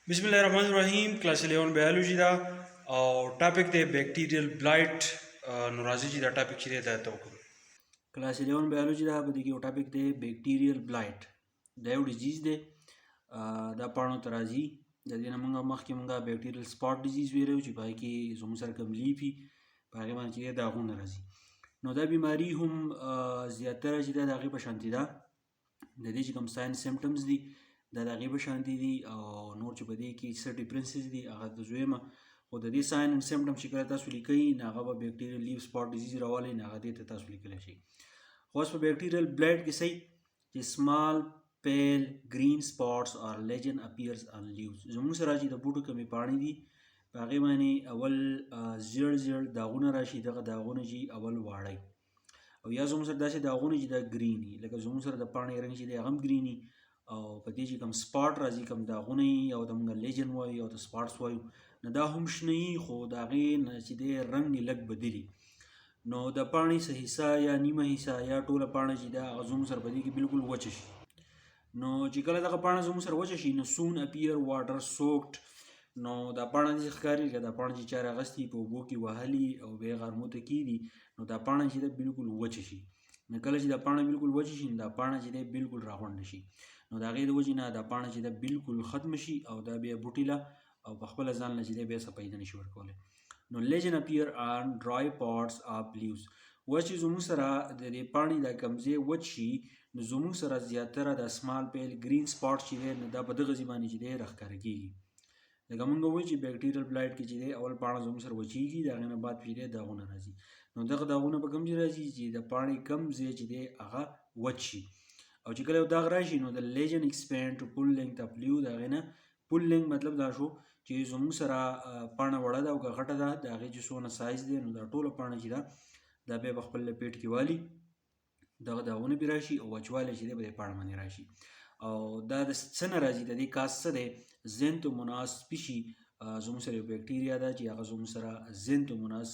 بسم الله الرحمن الرحیم، کلاس 11 بیولوژي دا او ټاپک دی بیکټیریل بلایټ. نو راځي چې دا ټاپک چې دی دا ته وکړو. کلاس 11 بیولوژي دا، په دې کې یو ټاپک دی بیکټیریل بلایټ. دا یو ډیزیز دی، دا پاڼو ته راځي. د دې نه موږ مخکې موږ بیکټیریل سپاټ ډیزیز ویلو چې په هغې کې زموږ سره کوم لیف وي، په هغې باندې چې داغونه راځي. نو دا بیماری هم زیاتره چې ده د هغې په شانتي ده. د دې چې کوم ساین سیمټمز دي، دا د هغې په شانتي دي او نور چې په دې کې څه ډیفرنسز دي هغه د زویمه. خو د دې ساین اینډ سیمټم چې کله تاسو لیکئ، نو هغه به بیکټیریل لیف سپاټ ډیزیز راولي، نو هغه دې ته تاسو لیکلی شئ. خو اوس په بیکټیریل بلایټ کې صحیح چې small pale green spots or lesion appears on leaves. زموږ سره چې د بوټو کومې پاڼې دي، په هغې باندې اول زیړ زیړ داغونه راشي. دغه داغونه چې اول واړی او یا زموږ سره داسې داغونه چې دا ګریني، لکه زموږ سره د پاڼې رنګ چې دی هغه هم ګریني، او په دې چې کوم سپاټ راځي، کوم داغونه وي، او د موږ لیجن وایو او د سپاټس وایو، نو دا هم شنه وي، خو د هغې نه چې دی رنګ یې لږ بدلي. نو د پاڼې څه حصه یا نیمه حصه یا ټوله پاڼه چې ده هغه زموږ سره په دې کې بالکل وچه شي. نو چې کله دغه پاڼه زموږ سره وچه شي، نو soon appear water soaked. نو دا پاڼه داسې ښکاري لکه دا پاڼه چې چا راغستي، په اوبو کې وهلي او بیا یې غرمو ته کیږدي. نو دا پاڼه چې ده بالکل وچه شي. نو کله چې دا پاڼه بالکل وچه شي، نو دا پاڼه چې ده بالکل راغونډه شي. نو د هغې د وجې نه دا پاڼه چې ده بالکل ختمه شي او دا بیا بوټي له او په خپله ځان له چې دی بیا څه پیدا نشي ورکولی. نو lesion appear on dry parts of leaves. اوس چې زموږ سره د دې پاڼې دا کوم ځای وچ شي، نو زموږ سره زیاتره د small pale green spot چې دی، نو دا په دغه ځای باندې چې دی راښکاره کېږي. لکه موږ وایو چې بیکټیریل بلایټ کې چې دی اول پاڼه زموږ سره وچیږي، د هغې نه بعد چې دی داغونه راځي. نو دغه داغونه په کوم ځای راځي؟ چې د پاڼې کوم ځای چې دی هغه وچ شي او چې کله یو داغ راشي، نو د lesion expand to full length of leaf. د هغې نه full length مطلب دا شو چې زموږ سره پاڼه وړه ده او که غټه ده، د هغې چې څونه سایز دی، نو دا ټوله پاڼه چې ده دا بیا په خپل لپیټ کې والي، دغه داغونه پرې راشي او وچوالی چې دی په دې پاڼه باندې راشي. او دا د څه نه راځي؟ د دې cause څه دی؟ Xanthomonas species زموږ سره یو بیکټیریا ده چې هغه زموږ سره Xanthomonas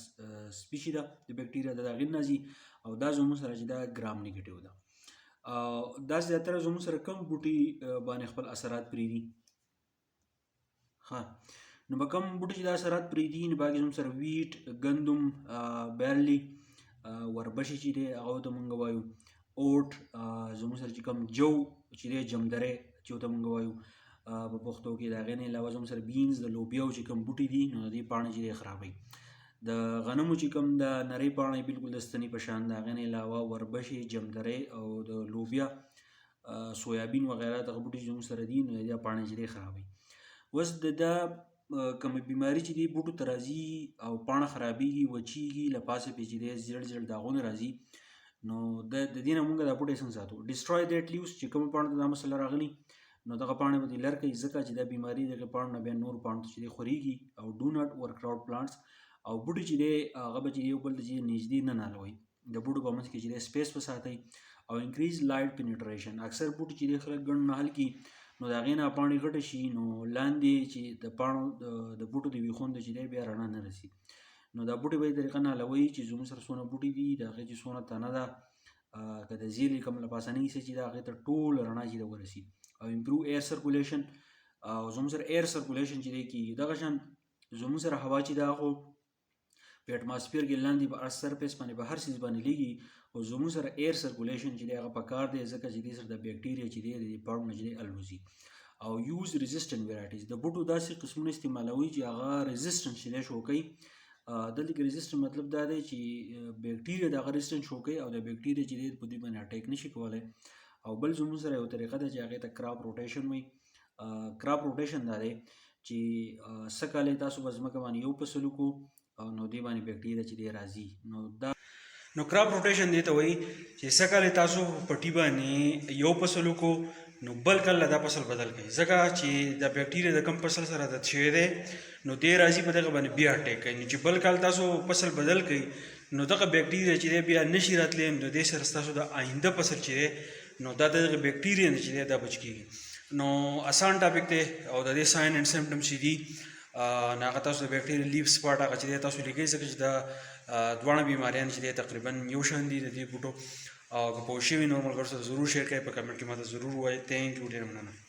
species ده، د بیکټیریا د هغې نه راځي او دا زموږ سره چې دا gram negative ده. او دا زیاتره زموږ سره کوم بوټي باندې خپل اثرات پرېږدي؟ ها، نو په کوم بوټي چې دا اثرات پرېږدي، نو باقي زموږ سره wheat، ګندم، barley، وربشې چې دی هغه ته مونږ وایو، oat، زموږ سره چې کوم جو چې دی، جمدری چې ورته مونږ وایو په پښتو کې، د هغې نه علاوه زموږ سره beans، د لوبیاو چې کوم بوټي دي، نو د دې پاڼې چې دی خرابوي. د غنمو چې کوم د نرۍ پاڼې بالکل د ستنې په شان، د هغې نه علاوه وربشې، جمدری او د لوبیا، سویابین وغیره دغه بوټي چې زموږ سره دي، نو د دې پاڼې چې دی خرابوي. اوس د دا کومه بیماري چې دی بوټو ته راځي او پاڼه خرابېږي، وچیږي، له پاسه پرې چې دی زیړ زیړ داغونه راځي، نو د دې نه مونږ دا بوټی څنګه ساتو؟ Destroy that leaves. چې کومه پاڼه ته دا مسله راغلي، نو دغه پاڼې به دې لر کوي، ځکه چې دا بیماري دغه پاڼو نه بیا نور پاڼو ته چې دی خورېږي. او do not overcrowd plants. او بوټي چې دی هغه به چې یو بل ته چې نږدې نه نالوئ، د بوټو په منځ کې چې دی space وساتئ. او increase light penetration. اکثر بوټي چې دی خلک ګڼ نهال کي، نو د هغې نه پاڼې غټې شي، نو لاندې چې د پاڼو د بوټو د ویښونو ته چې دی بیا رڼا نه رسي. نو دا بوټي به یې طریقه نالوئ چې زموږ سره څونه بوټي دي، د هغې چې څونه تنه ده، که د زیرې کوم له پاسنۍ حصه چې ده هغې ته ټول رڼا چې ده ورسي. او improve air circulation. او زموږ سره air circulation چې دی کېږي، دغه شان زموږ سره هوا چې ده خو په اتماسفیر کې لاندې په earth surface باندې په هر څیز باندې لګي، او زموږ سره air circulation چې دی هغه پکار دی، ځکه چې دې سره د بیکټیریا چې دی د دې پاڼو نه چې دی الوزي. او use resistant varieties. د بوټو داسې قسمونه استعمالوي چې هغه resistant چې دی شو کوي. دلته کې resistant مطلب دا دی چې بیکټیریا د هغه resistant شو کوي او د بیکټیریا چې دی په دوی باندې attack نشي کولی. او بل زموږ سره یو طریقه ده چې هغې ته crop rotation وایي. Crop rotation دا دی چې سږکال تاسو به ځمکه باندې یو فصل وکړو، نو دې باندې بیکټیریا چې دی راځي، نو دا نو crop rotation دې ته وایي چې سږکال تاسو پټي باندې یو فصل وکړو، نو بل کال دا فصل بدل کړئ، ځکه چې د بیکټیریا د کم فصل سره عادت شوی دی، نو دی راځي په دغه باندې بیا attack کوي. نو چې بل کال تاسو فصل بدل کړئ، نو دغه بیکټیریا چې دی بیا نشي راتلی. نو دې سره ستاسو د آینده فصل چې دی، نو دا دغه بیکټیریا نه چې دی دا بچ کیږي. نو اسان ټاپک دی او د دې sign and symptoms چې دي، نو هغه تاسو د bacterial leaf spot هغه چې دی تاسو لیکئ، ځکه چې دا دواړه بیماریان چې دی تقریبا یو شان دي د دې بوټو. او که پوه شوي، نور ملګرو سره ضرور share کړئ، په کمنټ کې ماته ضرور ووایئ. Thank you، ډېره مننه.